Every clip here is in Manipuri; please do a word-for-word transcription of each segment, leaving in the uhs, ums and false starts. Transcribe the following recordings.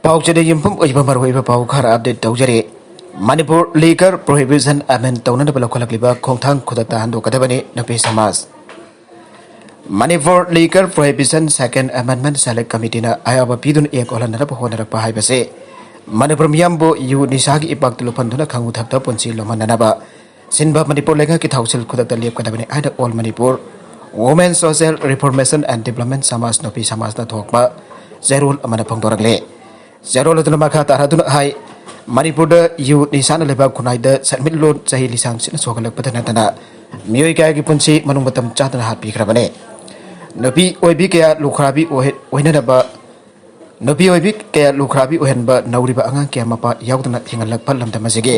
ꯄꯥꯎꯆꯦꯗ ꯌꯨꯝꯐꯝ ꯑꯣꯏꯕ ꯃꯔꯨꯑꯣꯏꯕ ꯄꯥꯎ ꯈꯔ update ꯇꯧꯖꯔꯤ꯫ ꯃꯅꯤꯄꯨꯔ Liquor Prohibition Amend ꯇꯧꯅꯅꯕ ꯂꯧꯈꯠꯂꯛꯂꯤꯕ ꯈꯣꯡꯊꯥꯡ ꯈꯨꯗꯛꯇ ꯍꯟꯗꯣꯛꯀꯗꯕꯅꯤ, ꯅꯨꯄꯤ ꯁꯃꯥꯖ꯫ Manipur Liquor Prohibition Second Amendment Select Committeeꯅ ꯑꯌꯥꯕ ꯄꯤꯗꯨꯅ act ꯑꯣꯜꯍꯟꯅꯅꯕ ꯍꯣꯠꯅꯔꯛꯄ ꯍꯥꯏꯕꯁꯤ ꯃꯅꯤꯄꯨꯔ ꯃꯤꯌꯥꯝꯕꯨ ꯌꯨ ꯅꯤꯁꯥꯒꯤ ꯏꯄꯥꯛꯇ ꯂꯨꯞꯍꯟꯗꯨꯅ ꯈꯪꯉꯨ ꯊꯛꯇ ꯄꯨꯟꯁꯤ ꯂꯨꯝꯍꯟꯅꯅꯕ ꯁꯤꯟꯕ ꯃꯅꯤꯄꯨꯔ ꯂꯩꯉꯥꯛꯀꯤ ꯊꯧꯁꯤꯜ ꯈꯨꯗꯛꯇ ꯂꯦꯞꯀꯗꯕꯅꯤ ꯍꯥꯏꯅ All Manipur Women Social Reformation and Development ꯁꯃꯥꯖ, ꯅꯨꯄꯤ ꯁꯃꯥꯖꯅ ꯊꯣꯛꯄ ꯆꯦꯔꯣꯜ ꯑꯃꯅ ꯐꯣꯡꯗꯣꯔꯛꯂꯤ꯫ ꯆꯦꯔꯣꯜ ꯑꯗꯨꯅ ꯃꯈꯥ ꯇꯥꯔꯗꯨꯅ ꯍꯥꯏ, ꯃꯅꯤꯄꯨꯔꯗ ꯌꯨ ꯅꯤꯁꯥꯅ ꯂꯩꯕꯥꯛ ꯈꯨꯟꯅꯥꯏꯗ ꯁꯦꯟꯃꯤꯠꯂꯣꯟ ꯆꯍꯤ ꯂꯤꯁꯥꯡ ꯁꯤꯠꯅ ꯁꯣꯛꯍꯜꯂꯛꯄꯗ ꯅꯠꯇꯅ ꯃꯤꯑꯣꯏ ꯀꯌꯥꯒꯤ ꯄꯨꯟꯁꯤ ꯃꯅꯨꯡ ꯃꯇꯝ ꯆꯥꯗꯅ ꯍꯥꯠꯄꯤꯈ꯭ꯔꯕꯅꯤ꯫ ꯅꯨꯄꯤ ꯑꯣꯏꯕꯤ ꯀꯌꯥ ꯂꯨꯈ꯭ꯔꯥꯕꯤ ꯑꯣꯏ-, ꯑꯣꯏꯅꯅꯕ, ꯅꯨꯄꯤ ꯑꯣꯏꯕꯤ ꯀꯌꯥ ꯂꯨꯈ꯭ꯔꯥꯕꯤ ꯑꯣꯏꯍꯟꯕ, ꯅꯧꯔꯤꯕ ꯑꯉꯥꯡ ꯀꯌꯥ ꯃꯄꯥ ꯌꯥꯎꯗꯅ ꯍꯤꯡꯍꯜꯂꯛꯄ ꯂꯝꯗꯝ ꯑꯁꯤꯒꯤ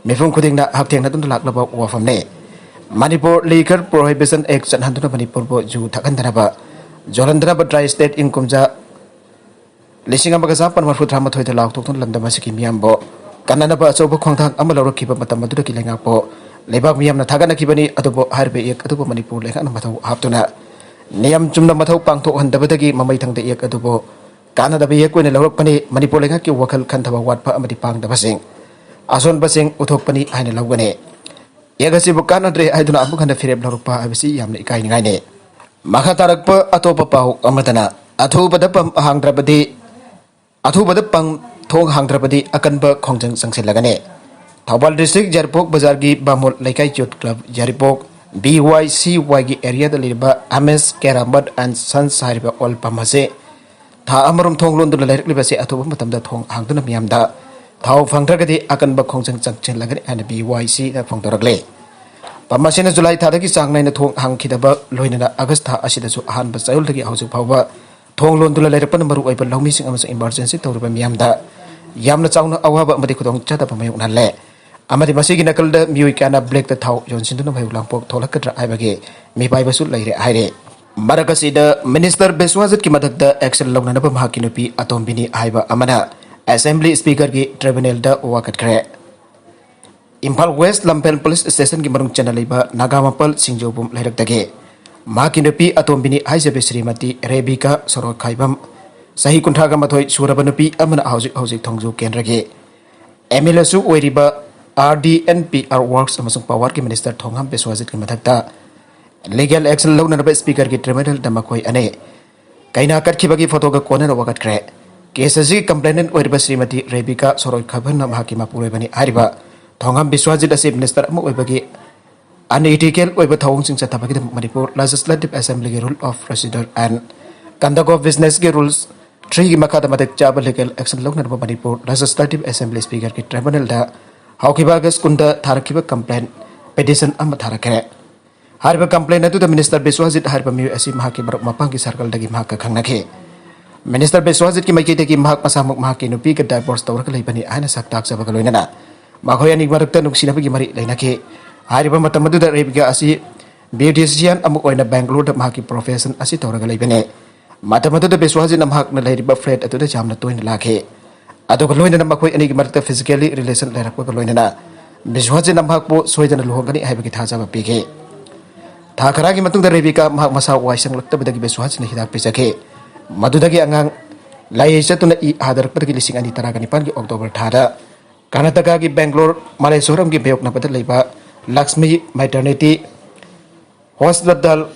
ꯃꯤꯄꯨꯝ ꯈꯨꯗꯤꯡꯅ ꯍꯛꯊꯦꯡꯅꯗꯨꯅ ꯂꯥꯛꯂꯕ ꯋꯥꯐꯝꯅꯤ꯫ ꯃꯅꯤꯄꯨꯔ Liquor Prohibition Act ꯆꯠꯍꯟꯗꯨꯅ ꯃꯅꯤꯄꯨꯔꯕꯨ ꯌꯨ ꯊꯛꯍꯟꯗꯅꯕ, ꯌꯣꯜꯍꯟꯗꯅꯕ dry state ꯏꯪ ꯀꯨꯝꯖꯥ ꯂꯤꯁꯤꯡ ꯑꯃꯒ ꯆꯥꯃꯥꯄꯟ ꯃꯔꯤꯐꯨ ꯇꯔꯥꯃꯥꯊꯣꯏꯗ ꯂꯥꯎꯊꯣꯛꯇꯨꯅ ꯂꯝꯗꯝ ꯑꯁꯤꯒꯤ ꯃꯤꯌꯥꯝꯕꯨ ꯀꯟꯅꯅꯕ ꯑꯆꯧꯕ ꯈꯣꯡꯊꯥꯡ ꯑꯃ ꯂꯧꯔꯛꯈꯤꯕ ꯃꯇꯝ ꯑꯗꯨꯗꯒꯤ ꯂꯩꯉꯥꯛꯄꯨ ꯂꯩꯕꯥꯛ ꯃꯤꯌꯥꯝꯅ ꯊꯥꯒꯠꯅꯈꯤꯕꯅꯤ꯫ ꯑꯗꯨꯕꯨ ꯍꯥꯏꯔꯤꯕ act ꯑꯗꯨꯕꯨ ꯃꯅꯤꯄꯨꯔ ꯂꯩꯉꯥꯛꯅ ꯃꯊꯧ ꯍꯥꯞꯇꯨꯅ ꯅꯤꯌꯝ ꯆꯨꯝꯅ ꯃꯊꯧ ꯄꯥꯡꯊꯣꯛꯍꯟꯗꯕꯗꯒꯤ ꯃꯃꯩ ꯊꯪꯗ act ꯑꯗꯨꯕꯨ ꯀꯥꯟꯅꯗꯕ act ꯑꯣꯏꯅ ꯂꯧꯔꯛꯄꯅꯤ꯫ ꯃꯅꯤꯄꯨꯔ ꯂꯩꯉꯥꯛꯀꯤ ꯋꯥꯈꯜ ꯈꯟꯊꯕ ꯋꯥꯠꯄ ꯑꯃꯗꯤ ꯄꯥꯡꯗꯕꯁꯤꯡ, ꯑꯁꯣꯟꯕꯁꯤꯡ ꯎꯊꯣꯛꯄꯅꯤ ꯍꯥꯏꯅ ꯂꯧꯒꯅꯤ꯫ Act ꯑꯁꯤꯕꯨ ꯀꯥꯟꯅꯗ꯭ꯔꯦ ꯍꯥꯏꯗꯨꯅ ꯑꯃꯨꯛ ꯍꯟꯅ ꯐꯤꯔꯦꯞ ꯂꯧꯔꯛꯄ ꯍꯥꯏꯕꯁꯤ ꯌꯥꯝꯅ ꯏꯀꯥꯏꯅꯤꯡꯉꯥꯏꯅꯤ꯫ ꯃꯈꯥ ꯇꯥꯔꯛꯄ ꯑꯇꯣꯞꯄ ꯄꯥꯎ ꯑꯃꯗꯅ, ꯑꯊꯨꯕꯗ ꯄꯝ ꯍꯥꯡꯗ꯭ꯔꯕꯗꯤ, ꯑꯊꯨꯕꯗ ꯄꯝ ꯊꯣꯡ ꯍꯥꯡꯗ꯭ꯔꯕꯗꯤ ꯑꯀꯟꯕ ꯈꯣꯡꯖꯪ ꯆꯪꯁꯤꯜꯂꯒꯅꯤ꯫ ꯊꯧꯕꯥꯜ district ꯌꯥꯏꯔꯤꯄꯣꯛ ꯕꯖꯥꯔꯒꯤ ꯕꯥꯃꯣꯟ ꯂꯩꯀꯥꯏ Youth Club ꯌꯥꯏꯔꯤꯄꯣꯛ B Y C Y ꯒꯤ area ꯗ ꯂꯩꯔꯤꯕ M S Keramat and Sons ꯍꯥꯏꯔꯤꯕ oil pump ꯑꯁꯤ ꯊꯥ ꯑꯃꯔꯣꯝ ꯊꯣꯡ ꯂꯣꯟꯗꯨꯅ ꯂꯩꯔꯛꯂꯤꯕꯁꯤ ꯑꯊꯨꯕ ꯃꯇꯝꯗ ꯊꯣꯡ ꯍꯥꯡꯗꯨꯅ ꯃꯤꯌꯥꯝꯗ ꯊꯥꯎ ꯐꯪꯗ꯭ꯔꯒꯗꯤ ꯑꯀꯟꯕ ꯈꯣꯡꯖꯪ ꯆꯪꯁꯤꯜꯂꯒꯅꯤ ꯍꯥꯏꯅ B Y C ꯅ ꯐꯣꯡꯗꯣꯔꯛꯂꯤ꯫ Pump ꯑꯁꯤꯅ ꯖꯨꯂꯥꯏ ꯊꯥꯗꯒꯤ ꯆꯥꯡ ꯅꯥꯏꯅ ꯊꯣꯡ ꯍꯥꯡꯈꯤꯗꯕ ꯂꯣꯏꯅꯅ ꯑꯥꯒꯁ ꯊꯥ ꯑꯁꯤꯗꯁꯨ ꯑꯍꯥꯟꯕ ꯆꯌꯣꯜꯗꯒꯤ ꯍꯧꯖꯤꯛ ꯐꯥꯎꯕ ꯊꯣꯡ ꯂꯣꯟꯗꯨꯅ ꯂꯩꯔꯛꯄꯅ ꯃꯔꯨꯑꯣꯏꯕ ꯂꯧꯃꯤꯁꯤꯡ ꯑꯃꯁꯨꯡ emergency ꯇꯧꯔꯤꯕ ꯃꯤꯌꯥꯝꯗ ꯌꯥꯝꯅ ꯆꯥꯎꯅ ꯑꯋꯥꯕ ꯑꯃꯗꯤ ꯈꯨꯗꯣꯡꯆꯥꯗꯕ ꯃꯥꯌꯣꯛꯅꯍꯜꯂꯦ꯫ ꯑꯃꯗꯤ ꯃꯁꯤꯒꯤ ꯅꯥꯀꯜꯗ ꯃꯤꯑꯣꯏ ꯀꯌꯥꯅ black ꯇ ꯊꯥꯎ ꯌꯣꯟꯁꯤꯟꯗꯨꯅ ꯃꯍꯩ ꯂꯥꯡꯄꯣꯛ ꯊꯣꯛꯂꯛꯀꯗ꯭ꯔꯥ ꯍꯥꯏꯕꯒꯤ ꯃꯤꯄꯥꯏꯕꯁꯨ ꯂꯩꯔꯦ ꯍꯥꯏꯔꯤ꯫ ꯃꯔꯛ ꯑꯁꯤꯗ Minister ꯕꯤꯁ꯭ꯋꯖꯤꯠꯀꯤ ꯃꯊꯛꯇ action ꯂꯧꯅꯅꯕ ꯃꯍꯥꯛꯀꯤ ꯅꯨꯄꯤ ꯑꯇꯣꯝꯕꯤꯅꯤ ꯍꯥꯏꯕ ꯑꯃꯅ Assembly Speaker ꯒꯤ tribunal ꯗ ꯋꯥꯀꯠꯈ꯭ꯔꯦ꯫ ꯏꯝꯐꯥꯜ West ꯂꯝꯐꯦꯜ police station ꯒꯤ ꯃꯅꯨꯡ ꯆꯟꯅ ꯂꯩꯕ ꯅꯥꯒꯥꯃꯄꯥꯜ ꯁꯤꯡꯖꯧꯕꯨꯝ ꯂꯩꯔꯛꯇꯒꯤ ꯃꯍꯥꯛꯀꯤ ꯅꯨꯄꯤ ꯑꯇꯣꯝꯕꯤꯅꯤ ꯍꯥꯏꯖꯕ ꯁ꯭ꯔꯤꯃꯇꯤ ꯔꯦꯕꯤꯀꯥ ꯁꯣꯔꯣꯛꯈꯥꯏꯕꯝ, ꯆꯍꯤ ꯀꯨꯟꯊ꯭ꯔꯥꯒ ꯃꯥꯊꯣꯏ ꯁꯨꯔꯕ ꯅꯨꯄꯤ ꯑꯃꯅ ꯍꯧꯖꯤꯛ ꯍꯧꯖꯤꯛ ꯊꯣꯡꯖꯨ ꯀꯦꯟꯗ꯭ꯔꯒꯤ ꯑꯦꯝ ꯑꯦꯜ ꯑꯦꯁꯨ ꯑꯣꯏꯔꯤꯕ R D and P R works ꯑꯃꯁꯨꯡ ꯄꯥꯋꯔꯒꯤ ꯃꯤꯅꯤꯁꯇꯔ ꯊꯣꯡꯉꯝ ꯕꯤꯁ꯭ꯋꯥꯖꯤꯠꯀꯤ ꯃꯊꯛꯇ ꯂꯤꯒꯦꯜ ꯑꯦꯛꯁꯟ ꯂꯧꯅꯅꯕ ꯁ꯭ꯄꯤꯀꯔꯒꯤ ꯇ꯭ꯔꯤꯕ꯭ꯌꯨꯅꯦꯜꯗ ꯃꯈꯣꯏ ꯑꯅꯤ ꯀꯩꯅꯥ ꯀꯠꯈꯤꯕꯒꯤ ꯐꯣꯇꯣꯒ ꯀꯣꯟꯅꯅ ꯋꯥꯀꯠꯈ꯭ꯔꯦ꯫ ꯀꯦꯁ ꯑꯁꯤꯒꯤ ꯀꯝꯄ꯭ꯂꯦꯅꯦꯟ ꯑꯣꯏꯔꯤꯕ ꯁ꯭ꯔꯤꯃꯇꯤ ꯔꯦꯕꯤꯀꯥ ꯁꯣꯔꯣꯏ ꯈꯥꯕꯟꯅ ꯃꯍꯥꯛꯀꯤ ꯃꯄꯨꯔꯣꯏꯕꯅꯤ ꯍꯥꯏꯔꯤꯕ ꯊꯣꯡꯉꯝ ꯕꯤꯁ꯭ꯋꯥꯖꯤꯠ ꯑꯁꯤ ꯃꯤꯅꯤꯁꯇꯔ ꯑꯃ ꯑꯣꯏꯕꯒꯤ ꯑꯟꯏꯊꯤꯀꯦꯜ ꯑꯣꯏꯕ ꯊꯧꯑꯣꯡꯁꯤꯡ ꯆꯠꯊꯕꯒꯤꯗꯃꯛ ꯃꯅꯤꯄꯨꯔ ꯂꯦꯖꯤꯁꯂꯦꯇꯤꯚ ꯑꯦꯁꯦꯝꯕ꯭ꯂꯤꯒꯤ rule of procedure and conduct of ꯕꯤꯖꯤꯅꯦꯁꯀꯤ ꯔꯨꯜꯁ ꯊ꯭ꯔꯤꯒꯤ ꯃꯈꯥꯗ ꯃꯇꯤꯛ ꯆꯥꯕ ꯂꯤꯒꯦꯜ ꯑꯦꯛꯁꯟ ꯂꯧꯅꯅꯕ ꯃꯅꯤꯄꯨꯔ ꯂꯦꯖꯤꯁꯂꯦꯇꯤꯚ ꯑꯦꯁꯦꯝꯕ꯭ꯂꯤ ꯁ꯭ꯄꯤꯀꯔꯒꯤ ꯇ꯭ꯔꯤꯕ꯭ꯌꯨꯅꯦꯜꯗ ꯍꯧꯈꯤꯕ ꯑꯥꯒꯁ ꯀꯨꯟꯗ ꯊꯥꯔꯛꯈꯤꯕ ꯀꯝꯄ꯭ꯂꯦꯟ ꯄꯤꯇꯤꯁꯟ ꯑꯃ ꯊꯥꯔꯛꯈ꯭ꯔꯦ꯫ ꯍꯥꯏꯔꯤꯕ ꯀꯝꯄ꯭ꯂꯦꯟ ꯑꯗꯨꯗ ꯃꯤꯅꯤꯁꯇꯔ ꯕꯤꯁ꯭ꯋꯥꯖꯤꯠ ꯍꯥꯏꯔꯤꯕ ꯃꯤꯑꯣꯏ ꯑꯁꯤ ꯃꯍꯥꯛꯀꯤ ꯃꯔꯨꯞ ꯃꯄꯥꯡꯒꯤ ꯁꯔꯀꯜꯗꯒꯤ ꯃꯍꯥꯛꯀ ꯈꯪꯅꯈꯤ꯫ ꯃꯤꯅꯤꯁꯇꯔ ꯕꯤꯁ꯭ꯋꯥꯖꯤꯠꯀꯤ ꯃꯥꯏꯀꯩꯗꯒꯤ ꯃꯍꯥꯛ ꯃꯁꯥꯃꯛ ꯃꯍꯥꯛꯀꯤ ꯅꯨꯄꯤꯒ ꯗꯥꯏꯚꯣꯔꯁ ꯇꯧꯔꯒ ꯂꯩꯕꯅꯤ ꯍꯥꯏꯅ ꯁꯛ ꯇꯥꯛꯆꯕꯒ ꯂꯣꯏꯅꯅ ꯃꯈꯣꯏ ꯑꯅꯤ ꯃꯔꯛꯇ ꯅꯨꯡꯁꯤꯅꯕꯒꯤ ꯃꯔꯤ ꯂꯩꯅꯈꯤ꯫ ꯍꯥꯏꯔꯤꯕ ꯃꯇꯝ ꯑꯗꯨꯗ ꯔꯦꯕꯤꯀꯥ ꯑꯁꯤ ꯕ꯭ꯌꯨꯇꯤꯁꯤꯌꯥꯟ ꯑꯃ ꯑꯣꯏꯅ ꯕꯦꯡꯒꯂꯣꯔꯗ ꯃꯍꯥꯛꯀꯤ ꯄ꯭ꯔꯣꯐꯦꯁꯟ ꯑꯁꯤ ꯇꯧꯔꯒ ꯂꯩꯕꯅꯤ꯫ ꯃꯇꯝ ꯑꯗꯨꯗ ꯕꯤꯁ꯭ꯋꯥꯖꯤꯠꯅ ꯃꯍꯥꯛꯅ ꯂꯩꯔꯤꯕ ꯐ꯭ꯂꯦꯠ ꯑꯗꯨꯗ ꯌꯥꯝꯅ ꯇꯣꯏꯅ ꯂꯥꯛꯈꯤ꯫ ꯑꯗꯨꯒ ꯂꯣꯏꯅꯅ ꯃꯈꯣꯏ ꯑꯅꯤꯒꯤ ꯃꯔꯛꯇ ꯐꯤꯖꯤꯀꯦꯜꯂꯤ ꯔꯤꯂꯦꯁꯟ ꯂꯩꯔꯛꯄꯒ ꯂꯣꯏꯅꯅ ꯕꯤꯁ꯭ꯋꯥꯖꯤꯠꯅ ꯃꯍꯥꯛꯄꯨ ꯁꯣꯏꯗꯅ ꯂꯨꯍꯣꯡꯒꯅꯤ ꯍꯥꯏꯕꯒꯤ ꯊꯥꯖꯕ ꯄꯤꯈꯤ꯫ ꯊꯥ ꯈꯔꯒꯤ ꯃꯇꯨꯡꯗ ꯔꯦꯕꯤꯀꯥ ꯃꯍꯥꯛ ꯃꯁꯥ ꯋꯥꯏ ꯁꯪꯂꯛꯇꯕꯗꯒꯤ ꯕꯤꯁ꯭ꯋꯥꯖꯤꯠꯅ ꯍꯤꯗꯥꯛ ꯄꯤꯖꯈꯤ꯫ ꯃꯗꯨꯗꯒꯤ ꯑꯉꯥꯡ ꯂꯥꯏꯌꯦꯡ ꯆꯠꯇꯨꯅ ꯏ ꯍꯥꯗꯔꯛꯄꯗꯒꯤ ꯂꯤꯁꯤꯡ ꯑꯅꯤ ꯇꯔꯥꯒ ꯅꯤꯄꯥꯟꯒꯤ ꯑꯣꯛꯇꯣꯕꯔ ꯊꯥꯗ ꯀꯔꯅꯥꯇꯀꯥꯒꯤ ꯕꯦꯡꯒ꯭ꯂꯣꯔ ꯃꯥꯂꯦꯁꯣꯔꯝꯒꯤ ꯃꯌꯣꯛꯅꯕꯗ ꯂꯩꯕ ꯂꯛꯁꯃꯤ ꯃꯦꯇꯔꯅꯤꯇꯤ ꯍꯣꯁꯄꯤꯇꯥꯜ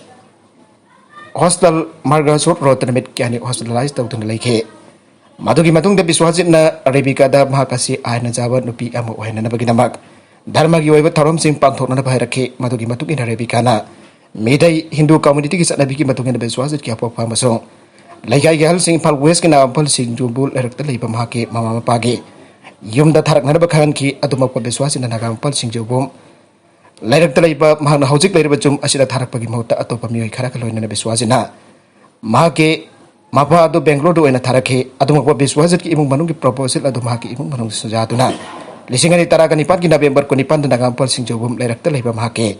ꯍꯣꯁꯄꯤꯇꯥꯜ ꯃꯥꯔꯒꯥꯁꯣꯠ ꯔꯣꯗꯇ ꯅꯨꯃꯤꯠ ꯀꯌꯥꯅꯤ ꯍꯣꯁꯄꯤꯇꯥꯂꯥꯏꯖ ꯇꯧꯗꯨꯅ ꯂꯩꯈꯤ꯫ ꯃꯗꯨꯒꯤ ꯃꯇꯨꯡꯗ ꯕꯤꯁ꯭ꯋꯥꯖꯤꯠꯅ ꯔꯦꯕꯤꯀꯥꯗ ꯃꯍꯥꯛ ꯑꯁꯤ ꯑꯥꯏꯟꯅ ꯆꯥꯕ ꯅꯨꯄꯤ ꯑꯃ ꯑꯣꯏꯍꯟꯅꯅꯕꯒꯤꯗꯃꯛ ꯙꯔꯃꯒꯤ ꯑꯣꯏꯕ ꯊꯧꯔꯝꯁꯤꯡ ꯄꯥꯡꯊꯣꯛꯅꯅꯕ ꯍꯥꯏꯔꯛꯈꯤ꯫ ꯃꯗꯨꯒꯤ ꯃꯇꯨꯡ ꯏꯟꯅ ꯔꯦꯕꯤꯀꯥꯅ ꯃꯤꯇꯩ ꯍꯤꯟꯗꯨ ꯀꯝꯃ꯭ꯌꯨꯅꯤꯇꯤꯒꯤ ꯆꯠꯅꯕꯤꯒꯤ ꯃꯇꯨꯡ ꯏꯟꯅ ꯕꯤꯁ꯭ꯋꯥꯖꯤꯠꯀꯤ ꯑꯄꯣꯛꯄ ꯑꯃꯁꯨꯡ ꯂꯩꯀꯥꯏꯒꯤ ꯑꯍꯜꯁꯤꯡ ꯏꯝꯐꯥꯜ ꯋꯦꯁꯀꯤ ꯅꯥꯒꯥꯝꯄꯥꯜ ꯁꯤꯡꯖꯣꯕꯨ ꯂꯩꯔꯛꯇ ꯂꯩꯕ ꯃꯍꯥꯛꯀꯤ ꯃꯃꯥ ꯃꯄꯥꯒꯤ ꯌꯨꯝꯗ ꯊꯥꯔꯛꯅꯅꯕ ꯈꯪꯍꯟꯈꯤ꯫ ꯑꯗꯨꯃꯛꯄ ꯕꯤꯁ꯭ꯋꯥꯖꯤꯠꯅ ꯅꯥꯒꯥꯝꯄꯥꯜ ꯁꯤꯡꯖꯣꯕꯨ ꯂꯩꯔꯛꯇ ꯂꯩꯕ ꯃꯍꯥꯛꯅ ꯍꯧꯖꯤꯛ ꯂꯩꯔꯤꯕ ꯌꯨꯝ ꯑꯁꯤꯗ ꯊꯥꯔꯛꯄꯒꯤ ꯃꯍꯨꯠꯇ ꯑꯇꯣꯞꯄ ꯃꯤꯑꯣꯏ ꯈꯔꯒ ꯂꯣꯏꯅꯅ ꯕꯤꯁ꯭ꯋꯥꯖꯤꯠꯅ ꯃꯍꯥꯛꯀꯤ ꯃꯄꯥ ꯑꯗꯨ ꯕꯦꯡꯒ꯭ꯂꯣꯔꯗ ꯑꯣꯏꯅ ꯊꯥꯔꯛꯈꯤ꯫ ꯑꯗꯨꯃꯛꯄ ꯕꯤꯁ꯭ꯋꯥꯖꯤꯠꯀꯤ ꯏꯃꯨꯡ ꯃꯅꯨꯡꯒꯤ ꯄ꯭ꯔꯣꯄꯣꯖꯦꯜ ꯑꯗꯨ ꯃꯍꯥꯛꯀꯤ ꯏꯃꯨꯡ ꯃꯅꯨꯡꯗ ꯁꯤꯟꯖꯥꯗꯨꯅ ꯂꯤꯁꯤꯡ ꯑꯅꯤ ꯇꯔꯥꯒ ꯅꯤꯄꯥꯟꯒꯤ ꯅꯕꯦꯝꯕꯔ ꯀꯨꯟꯅꯤꯄꯥꯟꯗ ꯅꯥꯒꯥꯝꯄꯥꯜ ꯁꯤꯡꯖꯣꯕꯨꯝ ꯂꯩꯔꯛꯇ ꯂꯩꯕ ꯃꯍꯥꯛꯀꯤ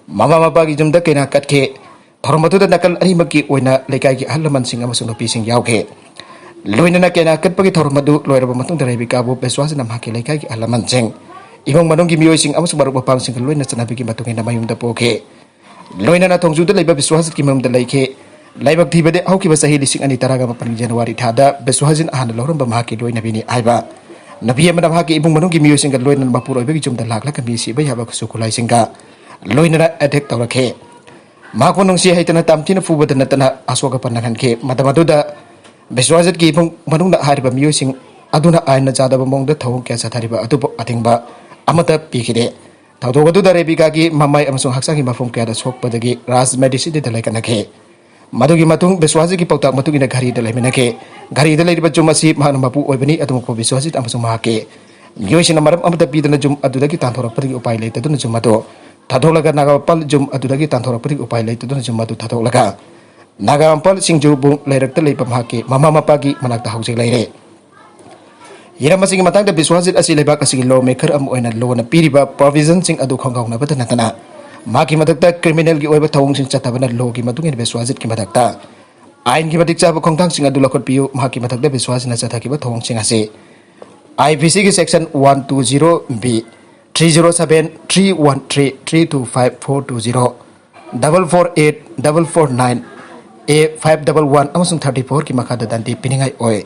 ꯃꯃꯥ ꯃꯄꯥꯒꯤ ꯌꯨꯝꯗ ꯀꯩꯅꯥ ꯀꯠꯈꯤ꯫ ꯊꯧꯔꯝ ꯑꯗꯨꯗ ꯅꯥꯀꯜ ꯑꯅꯤꯃꯛꯀꯤ ꯑꯣꯏꯅ ꯂꯩꯀꯥꯏꯒꯤ ꯑꯍꯜ ꯂꯃꯟꯁꯤꯡ ꯑꯃꯁꯨꯡ ꯅꯨꯄꯤꯁꯤꯡ ꯌꯥꯎꯈꯤ꯫ ꯂꯣꯏꯅꯅ ꯀꯩꯅꯥ ꯀꯠꯄꯒꯤ ꯊꯧꯔꯝ ꯑꯗꯨ ꯂꯣꯏꯔꯕ ꯃꯇꯨꯡꯗ ꯔꯦꯕꯤꯀꯥꯕꯨ ꯕꯤꯁ꯭ꯋꯥꯖꯤꯠꯅ ꯃꯍꯥꯛꯀꯤ ꯂꯩꯀꯥꯏꯒꯤ ꯑꯍꯜ ꯂꯃꯟꯁꯤꯡ, ꯏꯃꯨꯡ ꯃꯅꯨꯡꯒꯤ ꯃꯤꯑꯣꯏꯁꯤꯡ ꯑꯃꯁꯨꯡ ꯃꯔꯨꯞ ꯃꯄꯥꯡꯁꯤꯡꯒ ꯂꯣꯏꯅꯅ ꯆꯠꯅꯕꯤꯒꯤ ꯃꯇꯨꯡ ꯏꯟꯅ ꯃꯌꯨꯝꯗ ꯄꯨꯈꯤ꯫ ꯂꯣꯏꯅꯅ ꯊꯣꯡꯖꯨꯗ ꯂꯩꯕ ꯕꯤꯁ꯭ꯋꯥꯖꯤꯠꯀꯤ ꯃꯌꯨꯝꯗ ꯂꯩꯈꯤ꯫ ꯂꯥꯏꯕꯛ ꯊꯤꯕꯗꯤ ꯍꯧꯈꯤꯕ ꯆꯍꯤ ꯂꯤꯁꯤꯡ ꯑꯅꯤ ꯇꯔꯥꯒ ꯃꯥꯄꯟꯒꯤ ꯖꯅꯋꯥꯔꯤ ꯊꯥꯗ ꯕꯤꯁ꯭ꯋꯥꯖꯤꯠ ꯍꯥꯟꯅ ꯂꯧꯔꯝꯕ ꯃꯍꯥꯛꯀꯤ ꯂꯣꯏꯅꯕꯤꯅꯤ ꯍꯥꯏꯕ ꯅꯨꯄꯤ ꯑꯃꯅ ꯃꯍꯥꯛꯀꯤ ꯏꯃꯨꯡ ꯃꯅꯨꯡꯒꯤ ꯃꯤꯑꯣꯏꯁꯤꯡꯒ ꯂꯣꯏꯅꯅ ꯃꯄꯨꯔꯣꯏꯕꯒꯤ ꯌꯨꯝꯗ ꯂꯥꯛꯂꯒ ꯃꯤ ꯁꯤꯕ ꯌꯥꯕ ꯈꯨꯠꯁꯨ ꯈꯨꯠꯂꯥꯏꯁꯤꯡꯒ ꯂꯣꯏꯅꯅ ꯑꯦꯇꯦꯛ ꯇꯧꯔꯛꯈꯤ꯫ ꯃꯍꯥꯛꯄꯨ ꯅꯨꯡꯁꯤ ꯍꯩꯇꯅ ꯇꯝꯊꯤꯅ ꯐꯨꯕꯗ ꯅꯠꯇꯅ ꯑꯁꯣꯛ ꯑꯄꯟ ꯅꯪꯍꯟꯈꯤ꯫ ꯃꯇꯝ ꯑꯗꯨꯗ ꯕꯤꯁ꯭ꯋꯥꯖꯤꯠꯀꯤ ꯏꯃꯨꯡ ꯃꯅꯨꯡꯅ ꯍꯥꯏꯔꯤꯕ ꯃꯤꯑꯣꯏꯁꯤꯡ ꯑꯗꯨꯅ ꯑꯥꯏꯟꯅ ꯆꯥꯗꯕ ꯃꯑꯣꯡꯗ ꯊꯧꯑꯣꯡ ꯀꯌꯥ ꯆꯠꯊꯔꯤꯕ ꯑꯗꯨꯕꯨ ꯑꯊꯤꯡꯕ ꯑꯃꯠꯇ ꯄꯤꯈꯤꯗꯦ꯫ ꯊꯧꯗꯣꯛ ꯑꯗꯨꯗ ꯔꯦꯕꯤꯀꯥꯒꯤ ꯃꯃꯥꯏ ꯑꯃꯁꯨꯡ ꯍꯛꯆꯥꯡꯒꯤ ꯃꯐꯝ ꯀꯌꯥꯗ ꯁꯣꯛꯄꯗꯒꯤ ꯔꯥꯖ ꯃꯦꯗꯤꯁꯤꯇꯤꯗ ꯂꯩꯈꯠꯅꯈꯤ꯫ ꯃꯗꯨꯒꯤ ꯃꯇꯨꯡ ꯕꯤꯁ꯭ꯋꯥꯖꯤꯠꯀꯤ ꯄꯥꯎꯇꯥꯛ ꯃꯇꯨꯡ ꯏꯟꯅ ꯘꯔꯤꯗ ꯂꯩꯃꯤꯟꯅꯈꯤ꯫ ꯘꯔꯤꯗ ꯂꯩꯔꯤꯕ ꯌꯨꯝ ꯑꯁꯤ ꯃꯍꯥꯛꯅ ꯃꯄꯨ ꯑꯣꯏꯕꯅꯤ, ꯑꯗꯨꯕꯨ ꯕꯤꯁ꯭ꯋꯥꯖꯤꯠ ꯑꯃꯁꯨꯡ ꯃꯍꯥꯛꯀꯤ ꯃꯤꯑꯣꯏꯁꯤꯡꯅ ꯃꯔꯝ ꯑꯃꯠꯇ ꯄꯤꯗꯅ ꯌꯨꯝ ꯑꯗꯨꯗꯒꯤ ꯇꯥꯟꯊꯣꯔꯛꯄꯗꯒꯤ ꯎꯄꯥꯏ ꯂꯩꯇꯗꯨꯅ ꯌꯨꯝ ꯑꯗꯨ ꯊꯥꯗꯣꯛꯂꯒ ꯅꯥꯒꯥꯃꯄꯥꯜ ꯌꯨꯝ ꯑꯗꯨꯗꯒꯤ ꯇꯥꯟꯊꯣꯔꯛꯄꯗꯒꯤ ꯎꯄꯥꯏ ꯂꯩꯇꯗꯨꯅ ꯌꯨꯝ ꯑꯗꯨ ꯊꯥꯗꯣꯛꯂꯒ ꯅꯥꯒꯥꯃꯄꯥꯜ ꯁꯤꯡꯖꯨꯕꯨꯡ ꯂꯩꯔꯛꯇ ꯂꯩꯕ ꯃꯍꯥꯛꯀꯤ ꯃꯃꯥ ꯃꯄꯥꯒꯤ ꯃꯅꯥꯛꯇ ꯍꯧꯖꯤꯛ ꯂꯩꯔꯦ꯫ ꯍꯤꯔꯝ ꯑꯁꯤꯒꯤ ꯃꯇꯥꯡꯗ ꯕꯤꯁ꯭ꯋꯥꯖꯤꯠ ꯑꯁꯤ ꯂꯩꯕꯥꯛ ꯑꯁꯤꯒꯤ ꯂꯣ ꯃꯦꯀꯔ ꯑꯃ ꯑꯣꯏꯅ ꯂꯣꯅ ꯄꯤꯔꯤꯕ ꯄ꯭ꯔꯣꯚꯤꯖꯟꯁꯤꯡ ꯑꯗꯨ ꯈꯣꯡꯒꯥꯎꯅꯕꯇ ꯅꯠꯇꯅ ꯃꯍꯥꯛꯀꯤ ꯃꯊꯛꯇ ꯀ꯭ꯔꯤꯃꯤꯅꯦꯜꯒꯤ ꯑꯣꯏꯕ ꯊꯧꯑꯣꯡꯁꯤꯡ ꯆꯠꯊꯕꯅ ꯂꯣꯒꯤ ꯃꯇꯨꯡ ꯏꯟꯅ ꯕꯤꯁ꯭ꯋꯥꯖꯤꯠꯀꯤ ꯃꯊꯛꯇ ꯑꯥꯏꯟꯒꯤ ꯃꯇꯤꯛ ꯆꯥꯕ ꯈꯣꯡꯊꯥꯡꯁꯤꯡ ꯑꯗꯨ ꯂꯧꯈꯠꯄꯤꯌꯨ꯫ ꯃꯍꯥꯛꯀꯤ ꯃꯊꯛꯇ ꯕꯤꯁ꯭ꯋꯥꯖꯤꯠꯅ ꯆꯠꯊꯈꯤꯕ ꯊꯧꯑꯣꯡꯁꯤꯡ ꯑꯁꯤ ꯑꯥꯏ ꯄꯤ ꯁꯤꯒꯤ section one two zero B, three zero seven, three one three, three two five, four two zero, double four eight, double four nine, A five double one ꯑꯃꯁꯨꯡ ꯊꯥꯔꯇꯤ ꯐꯣꯔꯒꯤ ꯃꯈꯥꯗ ꯗꯟꯗꯤ ꯄꯤꯅꯤꯡꯉꯥꯏ ꯑꯣꯏ꯫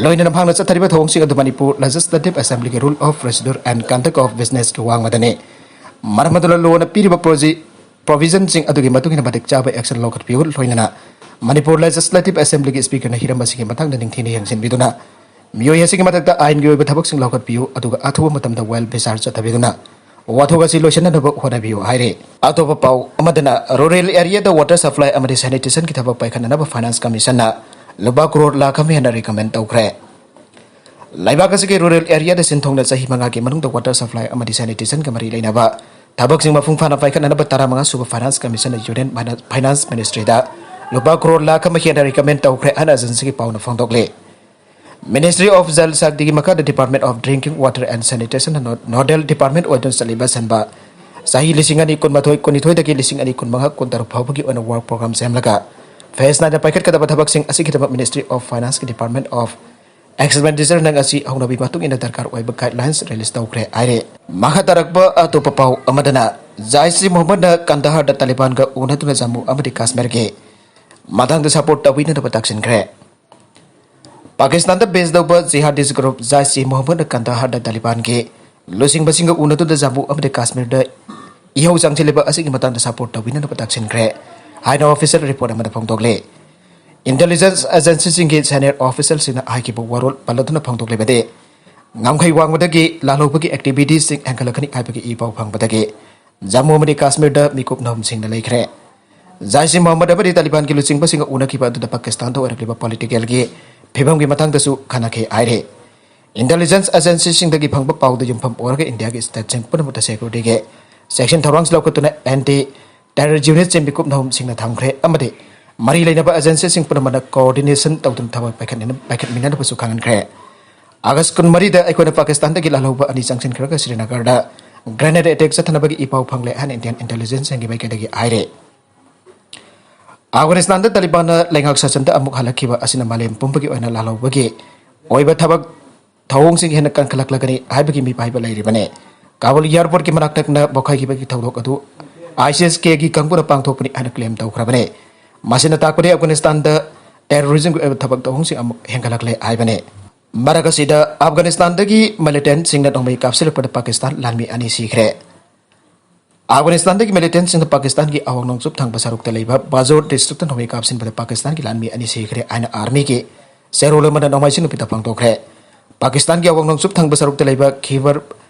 ꯂꯣꯏꯅꯅ ꯃꯍꯥꯛꯅ ꯆꯠꯊꯔꯤꯕ ꯊꯧꯑꯣꯡꯁꯤꯡ ꯑꯗꯨ ꯃꯅꯤꯄꯨꯔ ꯂꯦꯖꯤꯁꯂꯦꯇꯤꯚ ꯑꯦꯁꯦꯝꯕ꯭ꯂꯤꯒꯤ rule of procedure and conduct of ꯕꯤꯖꯤꯅꯦꯁꯀꯤ ꯋꯥꯡꯃꯗꯅꯤ꯫ ꯃꯔꯝ ꯑꯗꯨꯅ ꯂꯣꯅ ꯄꯤꯔꯤꯕ ꯄ꯭ꯔꯣꯖꯤ-, ꯄ꯭ꯔꯣꯚꯤꯖꯟꯁꯤꯡ ꯑꯗꯨꯒꯤ ꯃꯇꯨꯡ ꯏꯟꯅ ꯃꯇꯤꯛ ꯆꯥꯕ ꯑꯦꯛꯁꯟ ꯂꯧꯈꯠꯄꯤꯌꯨ꯫ ꯂꯣꯏꯅꯅ ꯃꯅꯤꯄꯨꯔ ꯂꯦꯖꯤꯁꯂꯦꯇꯤꯚ ꯑꯦꯁꯦꯝꯕ꯭ꯂꯤꯒꯤ ꯁ꯭ꯄꯤꯀꯔꯅ ꯍꯤꯔꯝ ꯑꯁꯤꯒꯤ ꯃꯇꯥꯡꯗ ꯅꯤꯡꯊꯤꯅ ꯌꯦꯡꯁꯤꯟꯕꯤꯗꯨꯅ ꯃꯤꯑꯣꯏ ꯑꯁꯤꯒꯤ ꯃꯊꯛꯇ ꯑꯥꯏꯟꯒꯤ ꯑꯣꯏꯕ ꯊꯕꯛꯁꯤꯡ ꯂꯧꯈꯠꯄꯤꯌꯨ, ꯑꯗꯨꯒ ꯑꯊꯨꯕ ꯃꯇꯝꯗ ꯋꯥꯌꯦꯜ ꯕꯤꯆꯥꯔ ꯆꯠꯊꯕꯤꯗꯨꯅ ꯋꯥꯊꯣꯛ ꯑꯁꯤ ꯂꯣꯏꯁꯤꯟꯅꯅꯕ ꯍꯣꯠꯅꯕꯤꯌꯨ ꯍꯥꯏꯔꯤ꯫ ꯑꯇꯣꯞꯄ ꯄꯥꯎ ꯑꯃꯗꯅ, ꯔꯨꯔꯦꯜ ꯑꯦꯔꯤꯌꯥꯗ ꯋꯥꯇꯔ ꯁꯄ꯭ꯂꯥꯏ ꯑꯃꯗꯤ ꯁꯦꯅꯤꯇꯦꯁꯟꯒꯤ ꯊꯕꯛ ꯄꯥꯏꯈꯠꯅꯅꯕ ꯐꯥꯏꯅꯥꯟꯁ ꯀꯃꯤꯁꯟꯅ ꯂꯨꯄꯥ ꯀ꯭ꯔꯣꯔ ꯂꯥꯈ ꯑꯃ ꯍꯦꯟꯅ ꯔꯤꯀꯃꯦꯟ ꯇꯧꯈ꯭ꯔꯦ꯫ ꯂꯩꯕꯥꯛ ꯑꯁꯤꯒꯤ ꯔꯨꯔꯦꯜ ꯑꯦꯔꯤꯌꯥꯗ ꯁꯤꯟ ꯊꯨꯡꯅ ꯆꯍꯤ ꯃꯉꯥꯒꯤ ꯃꯅꯨꯡꯗ ꯋꯥꯇꯔ ꯁꯄ꯭ꯂꯥꯏ ꯑꯃꯗꯤ ꯁꯦꯅꯤꯇꯦꯁꯟꯒ ꯃꯔꯤ ꯂꯩꯅꯕ ꯊꯕꯛꯁꯤꯡ ꯃꯄꯨꯡ ꯐꯥꯅ ꯄꯥꯏꯈꯠꯅꯅꯕ ꯇꯔꯥꯃꯉꯥ ꯁꯨꯕ ꯐꯥꯏꯅꯥꯟꯁ ꯀꯃꯤꯁꯟꯅ ꯌꯨꯅꯤꯌꯟ ꯐꯥꯏꯅꯥꯟꯁ ꯃꯤꯅꯤꯁꯇ꯭ꯔꯤꯗ ꯂꯨꯄꯥ ꯀ꯭ꯔꯣꯔ ꯂꯥꯈ ꯑꯃ ꯍꯦꯟꯅ ꯔꯤꯀꯃꯦꯟ ꯇꯧꯈ꯭ꯔꯦ ꯍꯥꯏꯅ ꯑꯦꯖꯦꯟꯁꯤꯒꯤ ꯄꯥꯎꯅ ꯐꯣꯡꯗꯣꯛꯂꯤ꯫ ꯃꯤꯅꯤꯁꯇ꯭ꯔꯤ ꯑꯣꯐ ꯖꯜ ꯁꯛꯇꯤꯒꯤ ꯃꯈꯥꯗ department of drinking water and ꯁꯦꯅꯤꯇꯦꯁꯟꯅ ꯅꯣ-, ꯅꯣꯗꯦꯜ ꯗꯤꯄꯥꯔꯠꯃꯦꯟ ꯑꯣꯏꯗꯨꯅ ꯆꯠꯂꯤꯕ ꯁꯟꯕꯥ ꯆꯍꯤ ꯂꯤꯁꯤꯡ ꯑꯅꯤ ꯀꯨꯟꯃꯥꯊꯣꯏ ꯀꯨꯟꯅꯤꯊꯣꯏꯗꯒꯤ ꯂꯤꯁꯤꯡ ꯑꯅꯤ ꯀꯨꯟꯃꯉꯥ ꯀꯨꯟꯇꯔꯨꯛ ꯐꯥꯎꯕꯒꯤ ꯑꯣꯏꯅ ꯋꯥꯔꯛ ꯄ꯭ꯔꯣꯒ꯭ꯔꯥꯝ ꯁꯦꯝꯂꯒ ꯐꯦꯁ ꯅꯥꯏꯅ ꯄꯥꯏꯈꯠꯀꯗꯕ ꯊꯕꯛꯁꯤꯡ ꯑꯁꯤꯒꯤꯗꯃꯛ ꯃꯤꯅꯤꯁꯇ꯭ꯔꯤ ꯑꯣꯐ ꯐꯥꯏꯅꯥꯟꯁꯀꯤ ꯗꯤꯄꯥꯔꯠꯃꯦꯟ ꯑꯣꯐ ꯑꯦꯛꯁꯄꯦꯟꯗꯤꯆꯔ ꯅꯪ ꯑꯁꯤ ꯍꯧꯅꯕꯤ ꯃꯇꯨꯡ ꯏꯟꯅ ꯗꯔꯀꯥꯔ ꯑꯣꯏꯕ ꯒꯥꯏꯗꯂꯥꯏꯟꯁ ꯔꯤꯂꯤꯖ ꯇꯧꯈ꯭ꯔꯦ ꯍꯥꯏꯔꯦ꯫ ꯃꯈꯥ ꯇꯥꯔꯛꯄ ꯑꯇꯣꯞꯄ ꯄꯥꯎ ꯑꯃꯗꯅ, ꯖꯥꯏꯁ ꯏ ꯃꯣꯍꯝꯃꯗꯅ ꯀꯟꯗꯍꯥꯔꯗ ꯇꯥꯂꯤꯕꯥꯟꯒ ꯎꯅꯗꯨꯅ ꯖꯝꯃꯨ ꯑꯃꯗꯤ ꯀꯥꯁꯃꯤꯔꯒꯤ ꯃꯇꯥꯡꯗ ꯁꯄꯣꯔꯠ ꯇꯧꯕꯤꯅꯅꯕ ꯇꯥꯛꯁꯤꯟꯈ꯭ꯔꯦ꯫ ꯄꯥꯀꯤꯁꯇꯥꯟꯗ ꯕꯦꯁ ꯇꯧꯕ ꯖꯤꯍꯥꯗꯤꯁ ꯒ꯭ꯔꯨꯞ ꯖꯥꯏꯁ ꯏ ꯃꯣꯍꯝꯃꯗꯅ ꯀꯟꯗꯥꯍꯥꯔꯗ ꯇꯥꯂꯤꯕꯥꯟꯒꯤ ꯂꯨꯆꯤꯡꯕꯁꯤꯡꯒ ꯎꯅꯗꯨꯅ ꯖꯝꯃꯨ ꯑꯃꯗꯤ ꯀꯥꯁꯃꯤꯔꯗ ꯏꯍꯧ ꯆꯪꯁꯤꯜꯂꯤꯕ ꯑꯁꯤꯒꯤ ꯃꯇꯥꯡꯗ ꯁꯄꯣꯔꯠ ꯇꯧꯕꯤꯅꯅꯕ ꯇꯥꯛꯁꯤꯟꯈ꯭ꯔꯦ ꯍꯥꯏꯅ ꯑꯣꯐꯤꯁꯤꯌꯦꯜ ꯔꯤꯄꯣꯔꯠ ꯑꯃꯗ ꯐꯣꯡꯗꯣꯛꯂꯤ꯫ ꯏꯟꯇꯦꯂꯤꯖꯦꯟꯁ ꯑꯦꯖꯦꯟꯁꯤꯁꯤꯡꯒꯤ ꯁꯦꯅꯤꯌꯔ ꯑꯣꯐꯤꯁꯤꯌꯦꯜꯁꯤꯡꯅ ꯍꯥꯏꯈꯤꯕ ꯋꯥꯔꯣꯜ ꯄꯜꯂꯗꯨꯅ ꯐꯣꯡꯗꯣꯛꯂꯤꯕꯗꯤ, ꯉꯝꯈꯩ ꯋꯥꯡꯃꯗꯒꯤ ꯂꯥꯜꯍꯧꯕꯒꯤ ꯑꯦꯛꯇꯤꯚꯤꯇꯤꯁꯤꯡ ꯍꯦꯟꯒꯠꯂꯛꯀꯅꯤ ꯍꯥꯏꯕꯒꯤ ꯏ ꯄꯥꯎ ꯐꯪꯕꯗꯒꯤ ꯖꯝꯃꯨ ꯑꯃꯗꯤ ꯀꯥꯁꯃꯤꯔꯗ ꯃꯤꯀꯨꯞ ꯅꯍꯨꯝꯁꯤꯡꯅ ꯂꯩꯈ꯭ꯔꯦ꯫ ꯖꯥꯏꯁ ꯏ ꯃꯣꯍꯝꯃꯗ ꯑꯃꯗꯤ ꯇꯥꯂꯤꯕꯥꯟꯒꯤ ꯂꯨꯆꯤꯡꯕꯁꯤꯡꯒ ꯎꯅꯈꯤꯕ ꯑꯗꯨꯗ ꯄꯥꯀꯤꯁꯇꯥꯟꯗ ꯑꯣꯏꯔꯛꯂꯤꯕ ꯄꯣꯂꯤꯇꯤꯀꯦꯜꯒꯤ ꯐꯤꯕꯝꯒꯤ ꯃꯇꯥꯡꯗꯁꯨ ꯈꯟꯅꯈꯤ ꯍꯥꯏꯔꯤ꯫ ꯏꯟꯇꯦꯂꯤꯖꯦꯟꯁ ꯑꯦꯖꯦꯟꯁꯤꯁꯤꯡꯗꯒꯤ ꯐꯪꯕ ꯄꯥꯎꯗ ꯌꯨꯝꯐꯝ ꯑꯣꯏꯔꯒ ꯏꯟꯗꯤꯌꯥꯒꯤ ꯁ꯭ꯇꯦꯠꯁꯤꯡ ꯄꯨꯝꯅꯃꯛꯇ ꯁꯦꯀ꯭ꯌꯨꯔꯤꯇꯤꯒꯤ ꯆꯦꯛꯁꯤꯟ ꯊꯧꯔꯥꯡꯁꯤꯡ ꯂꯧꯈꯠꯇꯨꯅ ꯑꯦꯟꯇꯤ ꯇꯦꯔꯔ ꯌꯨꯅꯤꯠꯁꯤꯡ ꯃꯤꯀꯨꯞ ꯅꯍꯨꯝꯁꯤꯡꯅ ꯊꯝꯈ꯭ꯔꯦ ꯑꯃꯗꯤ ꯃꯔꯤ ꯂꯩꯅꯕ ꯑꯦꯖꯦꯟꯁꯤꯁꯤꯡ ꯄꯨꯝꯅꯃꯛꯅ ꯀꯣꯑꯣꯔꯗꯤꯅꯦꯁꯟ ꯇꯧꯗꯨꯅ ꯊꯕꯛ ꯄꯥꯏꯈꯠꯃꯤꯟꯅ-, ꯄꯥꯏꯈꯠꯃꯤꯟꯅꯅꯕꯁꯨ ꯈꯪꯍꯟꯈ꯭ꯔꯦ꯫ ꯑꯥꯒꯁ ꯀꯨꯟꯃꯔꯤꯗ ꯑꯩꯈꯣꯏꯅ ꯄꯥꯀꯤꯁꯇꯥꯟꯗꯒꯤ ꯂꯥꯜꯍꯧꯕ ꯑꯅꯤ ꯆꯪꯁꯤꯟꯈ꯭ꯔꯒ ꯁ꯭ꯔꯤꯅꯒꯔꯗ ꯒ꯭ꯔꯦꯅꯦꯗ ꯑꯦꯇꯦꯛ ꯆꯠꯊꯅꯕꯒꯤ ꯏ ꯄꯥꯎ ꯐꯪꯂꯦ ꯍꯥꯏꯅ ꯏꯟꯗꯤꯌꯟ ꯏꯟꯇꯦꯂꯤꯖꯦꯟꯁꯁꯤꯡꯒꯤ ꯃꯥꯏꯀꯩꯗꯒꯤ ꯍꯥꯏꯔꯦ꯫ ꯑꯐꯒꯥꯅꯤꯁꯇꯥꯟꯗ ꯇꯥꯂꯤꯕꯥꯟꯅ ꯂꯩꯉꯥꯛ ꯁꯥꯁꯟꯗ ꯑꯃꯨꯛ ꯍꯜꯂꯛꯈꯤꯕ ꯑꯁꯤꯅ ꯃꯥꯂꯦꯝ ꯄꯨꯝꯕꯒꯤ ꯑꯣꯏꯅ ꯂꯥꯜꯍꯧꯕꯒꯤ ꯑꯣꯏꯕ ꯊꯕꯛ ꯊꯧꯑꯣꯡꯁꯤꯡ ꯍꯦꯟꯅ ꯀꯟꯈꯠꯂꯛꯂꯒꯅꯤ ꯍꯥꯏꯕꯒꯤ ꯃꯤꯄꯥꯏꯕ ꯂꯩꯔꯤꯕꯅꯤ꯫ ꯀꯥꯕꯨꯜ ꯑꯦꯌꯔꯄꯣꯔꯠꯀꯤ ꯃꯅꯥꯛ ꯅꯛꯅ ꯄꯣꯈꯥꯏꯈꯤꯕꯒꯤ ꯊꯧꯗꯣꯛ ꯑꯗꯨ ꯑꯥꯏ ꯁꯤ ꯑꯦꯁ ꯀꯦꯒꯤ ꯀꯥꯡꯕꯨꯅ ꯄꯥꯡꯊꯣꯛꯄꯅꯤ ꯍꯥꯏꯅ ꯀ꯭ꯂꯦꯝ ꯇꯧꯈ꯭ꯔꯕꯅꯤ꯫ ꯃꯁꯤꯅ ꯇꯥꯛꯄꯗꯤ ꯑꯐꯒꯥꯅꯤꯁꯇꯥꯟꯗ ꯇꯦꯔꯣꯔꯤꯖꯝꯒꯤ ꯑꯣꯏꯕ ꯊꯕꯛ ꯊꯧꯑꯣꯡꯁꯤꯡ ꯑꯃꯨꯛ ꯍꯦꯟꯒꯠꯂꯛꯂꯦ ꯍꯥꯏꯕꯅꯤ꯫ ꯃꯔꯛ ꯑꯁꯤꯗ, ꯑꯐꯒꯥꯅꯤꯁꯇꯥꯟꯗꯒꯤ ꯃꯤꯂꯤꯇꯦꯟꯠꯁꯤꯡꯅ ꯅꯣꯡꯃꯩ ꯀꯥꯞꯁꯤꯜꯂꯛꯄꯗ ꯄꯥꯀꯤꯁꯇꯥꯟ ꯂꯥꯟꯃꯤ ꯑꯅꯤ ꯁꯤꯈ꯭ꯔꯦ꯫ ꯑꯐꯒꯥꯅꯤꯁꯇꯥꯟꯗꯒꯤ ꯃꯤꯂꯤꯇꯦꯟꯠꯁꯤꯡꯅ ꯄꯥꯀꯤꯁꯇꯥꯟꯒꯤ ꯑꯋꯥꯡ ꯅꯣꯡꯆꯨꯞ ꯊꯪꯕ ꯁꯔꯨꯛꯇ ꯂꯩꯕ ꯕꯥꯖꯣꯔ ꯗꯤꯁꯇ꯭ꯔꯤꯛꯇ ꯅꯣꯡꯃꯩ ꯀꯥꯞꯁꯤꯟꯕꯗ ꯄꯥꯀꯤꯁꯇꯥꯟꯒꯤ ꯂꯥꯟꯃꯤ ꯑꯅꯤ ꯁꯤꯈ꯭ꯔꯦ ꯍꯥꯏꯅ ꯑꯥꯔꯃꯤꯒꯤ ꯆꯦꯔꯣꯜ ꯑꯃꯅ ꯅꯣꯡꯃꯥꯏꯖꯤꯡ ꯅꯨꯃꯤꯠꯇ ꯐꯣꯡꯗꯣꯛꯈ꯭ꯔꯦ꯫ ꯄꯥꯀꯤꯁꯇꯥꯟꯒꯤ ꯑꯋꯥꯡ ꯅꯣꯡꯆꯨꯞ ꯊꯪꯕ ꯁꯔꯨꯛꯇ ꯂꯩꯕ ꯈꯤꯕꯔ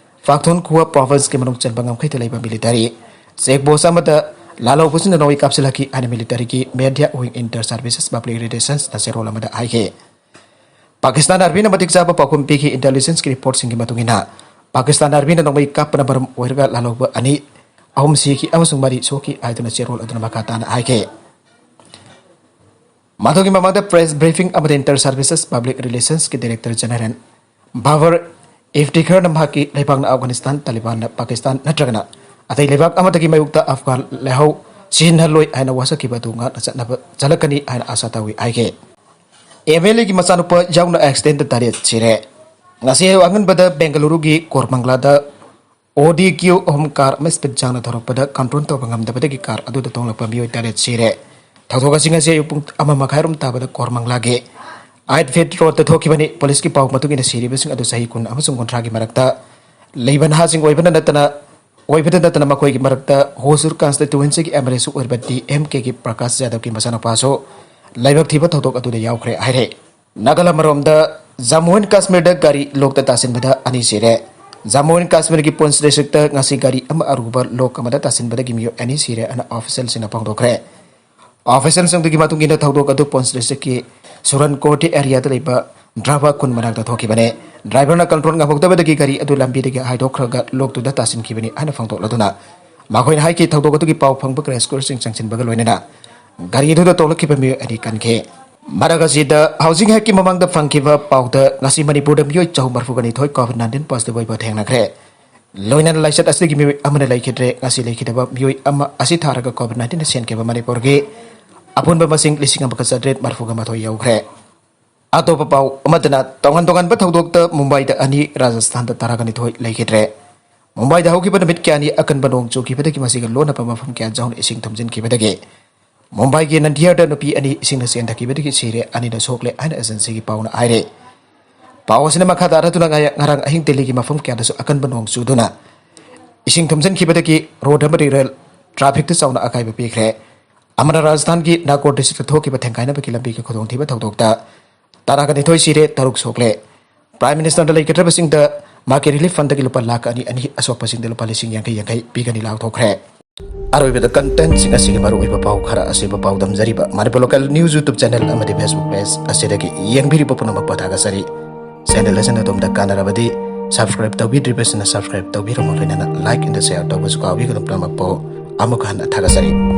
ꯄꯥꯈꯇꯨꯟꯈ꯭ꯋꯥ ꯄ꯭ꯔꯣꯚꯤꯟꯁꯀꯤ ꯃꯅꯨꯡ ꯆꯟꯕ ꯉꯝꯈꯩꯗ ꯂꯩꯕ ꯃꯤꯂꯤꯇꯔꯤ ꯆꯦꯛ ꯄꯣꯁ ꯑꯃꯗ ꯂꯥꯜꯍꯧꯕꯁꯤꯡꯅ ꯅꯣꯡꯃꯩ ꯀꯥꯞꯁꯤꯜꯂꯛꯈꯤ ꯍꯥꯏꯅ ꯃꯤꯂꯤꯇꯔꯤꯒꯤ media wing inter services public ꯔꯤꯂꯦꯁꯟꯁꯅ ꯆꯦꯔꯣꯜ ꯑꯃꯗ ꯍꯥꯏꯈꯤ꯫ ꯄꯥꯀꯤꯁꯇꯥꯟ ꯑꯥꯔꯃꯤꯅ ꯃꯇꯤꯛ ꯆꯥꯕ ꯄꯥꯎꯈꯨꯝ ꯄꯤꯈꯤ꯫ ꯏꯟꯇꯦꯂꯤꯖꯦꯟꯁꯀꯤ ꯔꯤꯄꯣꯔꯠꯁꯤꯡꯒꯤ ꯃꯇꯨꯡ ꯏꯟꯅ, ꯄꯥꯀꯤꯁꯇꯥꯟ ꯑꯥꯔꯃꯤꯅ ꯅꯣꯡꯃꯩ ꯀꯥꯞꯄꯅ ꯃꯔꯝ ꯑꯣꯏꯔꯒ ꯂꯥꯜꯍꯧꯕ ꯑꯅꯤ, ꯑꯍꯨꯝ ꯁꯤꯈꯤ ꯑꯃꯁꯨꯡ ꯃꯔꯤ ꯁꯣꯛꯈꯤ ꯍꯥꯏꯗꯨꯅ ꯆꯦꯔꯣꯜ ꯑꯗꯨꯅ ꯃꯈꯥ ꯇꯥꯅ ꯍꯥꯏꯈꯤ꯫ ꯃꯗꯨꯒꯤ ꯃꯃꯥꯡꯗ ꯄ꯭ꯔꯦꯁ ꯕ꯭ꯔꯤꯐꯤꯡ ꯑꯃꯗ ꯏꯟꯇꯔ ꯁꯥꯔꯚꯤꯁꯦꯁ ꯄꯕ꯭ꯂꯤꯛ ꯔꯤꯂꯦꯁꯟꯁꯀꯤ ꯗꯥꯏꯔꯦꯛꯇꯔ ꯖꯦꯅꯔꯦꯜ ꯕꯥꯕꯔ ꯏꯐꯇꯤꯈꯔꯅ ꯃꯍꯥꯛꯀꯤ ꯂꯩꯕꯥꯛꯅ ꯑꯐꯒꯥꯅꯤꯁꯇꯥꯟ ꯇꯥꯂꯤꯕꯥꯟꯅ ꯄꯥꯀꯤꯁꯇꯥꯟ ꯅꯠꯇ꯭ꯔꯒꯅ ꯑꯇꯩ ꯂꯩꯕꯥꯛ ꯑꯃꯗꯒꯤ ꯃꯥꯌꯣꯛꯇ ꯑꯐꯒꯥꯟ ꯂꯩꯍꯧ ꯁꯤꯖꯤꯟꯅꯍꯜꯂꯣꯏ ꯍꯥꯏꯅ ꯋꯥꯁꯛꯈꯤꯕ ꯑꯗꯨ ꯉꯥꯛꯅ ꯆꯠꯅꯕ ꯆꯠꯂꯛꯀꯅꯤ ꯍꯥꯏꯅ ꯑꯥꯁꯥ ꯇꯧꯏ ꯍꯥꯏꯈꯤ꯫ ꯑꯦꯝ ꯑꯦꯜ ꯑꯦꯒꯤ ꯃꯆꯥꯅꯨꯄꯥ ꯌꯥꯎꯅ ꯑꯦꯛꯁꯤꯗꯦꯟꯗ ꯇꯔꯦꯠ ꯁꯤꯔꯦ꯫ ꯉꯁꯤ ꯑꯌꯨꯛ ꯑꯉꯟꯕꯗ ꯕꯦꯡꯒꯂꯨꯔꯨꯒꯤ ꯀꯣꯔꯃꯪꯒ꯭ꯂꯥꯗ ꯑꯣ ꯗꯤ ꯀ꯭ꯌꯨ ꯑꯍꯨꯝ ꯀꯥꯔ ꯑꯃ ꯁ꯭ꯄꯤꯗ ꯌꯥꯡꯅ ꯊꯧꯔꯛꯄꯗ ꯀꯟꯇ꯭ꯔꯣꯜ ꯇꯧꯕ ꯉꯝꯗꯕꯗꯒꯤ ꯀꯥꯔ ꯑꯗꯨꯗ ꯇꯣꯡꯂꯛꯄ ꯃꯤꯑꯣꯏ ꯇꯔꯦꯠ ꯁꯤꯔꯦ꯫ ꯊꯧꯗꯣꯛ ꯑꯁꯤ ꯉꯁꯤ ꯑꯌꯨꯛ ꯄꯨꯡ ꯑꯃ ꯃꯈꯥꯏꯔꯣꯝ ꯇꯥꯕꯗ ꯀꯣꯔꯃꯪꯂꯥꯒꯤ ꯑꯥꯏꯠ ꯐꯤꯠ ꯔꯣꯗꯇ ꯊꯣꯛꯈꯤꯕꯅꯤ꯫ ꯄꯨꯂꯤꯁꯀꯤ ꯄꯥꯎ ꯃꯇꯨꯡ ꯏꯟꯅ ꯁꯤꯔꯤꯕꯁꯤꯡ ꯑꯗꯨ ꯆꯍꯤ ꯀꯨꯟ ꯑꯃꯁꯨꯡ ꯀꯨꯟꯊ꯭ꯔꯥꯒꯤ ꯃꯔꯛꯇ ꯂꯩꯕ ꯅꯍꯥꯁꯤꯡ ꯑꯣꯏꯕꯅ ꯅꯠꯇꯅ ꯑꯣꯏꯕꯗ ꯅꯠꯇꯅ ꯃꯈꯣꯏꯒꯤ ꯃꯔꯛꯇ ꯍꯣꯁꯨꯔ ꯀꯟꯁꯇꯤꯇ꯭ꯋꯦꯟꯁꯤꯒꯤ ꯑꯦꯝ ꯑꯦꯜ ꯑꯦꯁꯨ ꯑꯣꯏꯔꯤꯕ ꯗꯤ ꯑꯦꯝ ꯀꯦꯒꯤ ꯄ꯭ꯔꯀꯥꯁ ꯌꯥꯗꯕꯒꯤ ꯃꯆꯥꯅꯨꯄꯥꯁꯨ ꯂꯥꯏꯕꯛ ꯊꯤꯕ ꯊꯧꯗꯣꯛ ꯑꯗꯨꯗ ꯌꯥꯎꯈ꯭ꯔꯦ ꯍꯥꯏꯔꯦ꯫ ꯅꯥꯒꯥꯂꯥꯟ ꯑꯃꯔꯣꯝꯗ ꯖꯝꯃꯨ ꯑꯦꯟ ꯀꯥꯁꯃꯤꯔꯗ ꯒꯥꯔꯤ ꯂꯣꯛꯇ ꯇꯥꯁꯤꯟꯕꯗ ꯑꯅꯤ ꯁꯤꯔꯦ꯫ ꯖꯝꯃꯨ ꯑꯦꯟ ꯀꯥꯁꯃꯤꯔꯒꯤ ꯄꯨꯟꯁ ꯗꯤꯁꯇ꯭ꯔꯤꯛꯇ ꯉꯁꯤ ꯒꯥꯔꯤ ꯑꯃ ꯑꯔꯨꯕ ꯂꯣꯛ ꯑꯃꯗ ꯇꯥꯁꯤꯟꯕꯗꯒꯤ ꯃꯤꯑꯣꯏ ꯑꯅꯤ ꯁꯤꯔꯦ ꯍꯥꯏꯅ ꯑꯣꯐꯤꯁꯤꯌꯦꯜꯁꯤꯡꯅ ꯐꯣꯡꯗꯣꯛꯈ꯭ꯔꯦ꯫ ꯑꯣꯐꯤꯁꯤꯌꯦꯜꯁꯤꯡꯗꯨꯒꯤ ꯃꯇꯨꯡ ꯏꯟꯅ ꯊꯧꯗꯣꯛ ꯑꯗꯨ ꯄꯨꯟꯁ ꯗꯤꯁꯇ꯭ꯔꯤꯛꯀꯤ ꯁꯨꯔꯟꯀꯣꯇꯤ ꯑꯦꯔꯤꯌꯥꯗ ꯂꯩꯕ ꯗ꯭ꯔꯥꯚꯥ ꯈꯨꯟ ꯃꯅꯥꯛꯇ ꯊꯣꯛꯈꯤꯕꯅꯦ꯫ ꯗ꯭ꯔꯥꯏꯚꯔꯅ ꯀꯟꯇ꯭ꯔꯣꯜ ꯉꯝꯍꯧꯗꯕꯗꯒꯤ ꯒꯥꯔꯤ ꯑꯗꯨ ꯂꯝꯕꯤꯗꯒꯤ ꯍꯥꯏꯗꯣꯛꯈ꯭ꯔꯒ ꯂꯣꯛꯇꯨꯗ ꯇꯥꯁꯤꯟꯈꯤꯕꯅꯤ ꯍꯥꯏꯅ ꯐꯣꯡꯗꯣꯛꯂꯗꯨꯅ ꯃꯈꯣꯏꯅ ꯍꯥꯏꯈꯤ, ꯊꯧꯗꯣꯛ ꯑꯗꯨꯒꯤ ꯄꯥꯎ ꯐꯪꯕꯒ ꯔꯦꯁꯀ꯭ꯌꯨꯔꯁꯤꯡ ꯆꯪꯁꯤꯟꯕꯒ ꯂꯣꯏꯅꯅ ꯒꯥꯔꯤ ꯑꯗꯨꯗ ꯇꯣꯡꯂꯛꯈꯤꯕ ꯃꯤꯑꯣꯏ ꯑꯅꯤ ꯀꯟꯈꯤ꯫ ꯃꯔꯛ ꯑꯁꯤꯗ ꯍꯧꯖꯤꯛ ꯉꯥꯏꯍꯥꯛꯀꯤ ꯃꯃꯥꯡꯗ ꯐꯪꯈꯤꯕ ꯄꯥꯎꯗ ꯉꯁꯤ ꯃꯅꯤꯄꯨꯔꯗ ꯃꯤꯑꯣꯏ ꯆꯍꯨꯝ ꯃꯔꯤꯐꯨꯒ ꯅꯤꯊꯣꯏ ꯀꯣꯚꯤꯗ ꯅꯥꯏꯟꯇꯤꯟ ꯄꯣꯖꯤꯇꯤꯚ ꯑꯣꯏꯕ ꯊꯦꯡꯅꯈ꯭ꯔꯦ꯫ ꯂꯣꯏꯅꯅ ꯂꯥꯏꯆꯠ ꯑꯁꯤꯗꯒꯤ ꯃꯤꯑꯣꯏ ꯑꯃꯅ ꯂꯩꯈꯤꯗ꯭ꯔꯦ꯫ ꯉꯁꯤ ꯂꯩꯈꯤꯗꯕ ꯃꯤꯑꯣꯏ ꯑꯃ ꯑꯁꯤ ꯊꯥꯔꯒ ꯀꯣꯚꯤꯗ ꯅꯥꯏꯟꯇꯤꯟꯅ ꯁꯦꯟꯈꯤꯕ ꯃꯅꯤꯄꯨꯔꯒꯤ ꯑꯄꯨꯟꯕ ꯃꯁꯤꯡ ꯂꯤꯁꯤꯡ ꯑꯃꯒ ꯆꯥꯇ꯭ꯔꯦꯠ ꯃꯔꯤꯐꯨꯒ ꯃꯥꯊꯣꯏ ꯌꯧꯈ꯭ꯔꯦ꯫ ꯑꯇꯣꯞꯄ ꯄꯥꯎ ꯑꯃꯗꯅ ꯇꯣꯉꯥꯟ ꯇꯣꯉꯥꯟꯕ ꯊꯧꯗꯣꯛꯇ ꯃꯨꯝꯕꯥꯏꯗ ꯑꯅꯤ, ꯔꯥꯖꯁꯊꯥꯟꯗ ꯇꯔꯥꯒ ꯅꯤꯊꯣꯏ ꯂꯩꯈꯤꯗ꯭ꯔꯦ꯫ ꯃꯨꯝꯕꯥꯏꯗ ꯍꯧꯈꯤꯕ ꯅꯨꯃꯤꯠ ꯀꯌꯥꯅꯤ ꯑꯀꯟꯕ ꯅꯣꯡ ꯆꯨꯈꯤꯕꯗꯒꯤ ꯃꯁꯤꯒ ꯂꯣꯟꯅꯕ ꯃꯐꯝ ꯀꯌꯥ ꯆꯥꯎꯅ ꯏꯁꯤꯡ ꯊꯨꯝꯖꯤꯟꯈꯤꯕꯗꯒꯤ ꯃꯨꯝꯕꯥꯏꯒꯤ ꯅꯟꯗꯤꯌꯥꯔꯗ ꯅꯨꯄꯤ ꯑꯅꯤ ꯏꯁꯤꯡꯅ ꯆꯦꯟꯊꯈꯤꯕꯗꯒꯤ ꯁꯤꯔꯦ, ꯑꯅꯤꯅ ꯁꯣꯛꯂꯦ ꯍꯥꯏꯅ ꯑꯦꯖꯦꯟꯁꯤꯒꯤ ꯄꯥꯎꯅ ꯍꯥꯏꯔꯦ꯫ ꯄꯥꯎ ꯑꯁꯤꯅ ꯃꯈꯥ ꯇꯥꯔꯗꯨꯅ ꯉꯥꯌ-, ꯉꯔꯥꯡ ꯑꯍꯤꯡ ꯗꯦꯜꯂꯤꯒꯤ ꯃꯐꯝ ꯀꯌꯥꯗꯁꯨ ꯑꯀꯟꯕ ꯅꯣꯡ ꯆꯨꯗꯨꯅ ꯏꯁꯤꯡ ꯊꯨꯝꯖꯤꯟꯈꯤꯕꯗꯒꯤ ꯔꯣꯗ ꯑꯃꯗꯤ ꯔꯦꯜ ꯇ꯭ꯔꯥꯐꯤꯛꯇ ꯆꯥꯎꯅ ꯑꯀꯥꯏꯕ ꯄꯤꯈ꯭ꯔꯦ꯫ ꯑꯃꯅ ꯔꯥꯖꯁꯊꯥꯟꯒꯤ ꯅꯥꯒꯣꯔ ꯗꯤꯁꯇ꯭ꯔꯤꯛꯇ ꯊꯣꯛꯈꯤꯕ ꯊꯦꯡꯒꯥꯏꯅꯕꯒꯤ ꯂꯝꯕꯤꯒꯤ ꯈꯨꯗꯣꯡꯊꯤꯕ ꯊꯧꯗꯣꯛꯇ ꯇꯔꯥꯒ ꯅꯤꯊꯣꯏ ꯁꯤꯔꯦ, ꯇꯔꯨꯛ ꯁꯣꯛꯂꯦ꯫ ꯄ꯭ꯔꯥꯏꯝ ꯃꯤꯅꯤꯁꯇꯔꯗ ꯂꯩꯈꯤꯗ꯭ꯔꯕꯁꯤꯡꯗ ꯃꯍꯥꯛꯀꯤ ꯔꯤꯂꯤꯐ ꯐꯟꯗꯒꯤ ꯂꯨꯄꯥ ꯂꯥꯈ ꯑꯅꯤ, ꯑꯅꯤ, ꯑꯁꯣꯛꯄꯁꯤꯡꯗ ꯂꯨꯄꯥ ꯂꯤꯁꯤꯡ ꯌꯥꯡꯈꯩ ꯌꯥꯡꯈꯩ ꯄꯤꯒꯅꯤ ꯂꯥꯎꯊꯣꯛꯈ꯭ꯔꯦ꯫ ꯑꯔꯣꯏꯕꯗ ꯀꯟꯇꯦꯟꯠꯁꯤꯡ ꯑꯁꯤꯒꯤ ꯃꯔꯨꯑꯣꯏꯕ ꯄꯥꯎ ꯈꯔ ꯑꯁꯤꯕꯨ ꯄꯥꯎꯗꯝꯖꯔꯤꯕ Manipur local news YouTube channel ꯑꯃꯗꯤ ꯐꯦꯁꯕꯨꯛ ꯄꯦꯖ ꯑꯁꯤꯗꯒꯤ ꯌꯦꯡꯕꯤꯔꯤꯕ ꯄꯨꯝꯅꯃꯛꯄꯨ ꯊꯥꯒꯠꯆꯔꯤ꯫ ꯆꯦꯅꯦꯜ ꯑꯁꯤꯅ ꯑꯗꯣꯝꯗ ꯀꯥꯟꯅꯔꯕꯗꯤ ꯁꯕꯁꯀ꯭ꯔꯥꯏꯕ ꯇꯧꯕꯤꯗ꯭ꯔꯤꯕꯁꯤꯡꯅ ꯁꯕꯁꯀ꯭ꯔꯥꯏꯕ ꯇꯧꯕꯤꯔꯝꯃꯨ, ꯂꯣꯏꯅꯅ ꯂꯥꯏꯛ ꯑꯦꯟꯗ ꯁꯦꯌꯔ ꯇꯧꯕꯁꯨ ꯀꯥꯎꯕꯤꯒꯅꯨ꯫ ꯄꯨꯝꯅꯃꯛꯄꯨ ꯑꯃꯨꯛ ꯍꯟꯅ ꯊꯥꯒꯠꯆꯔꯤ꯫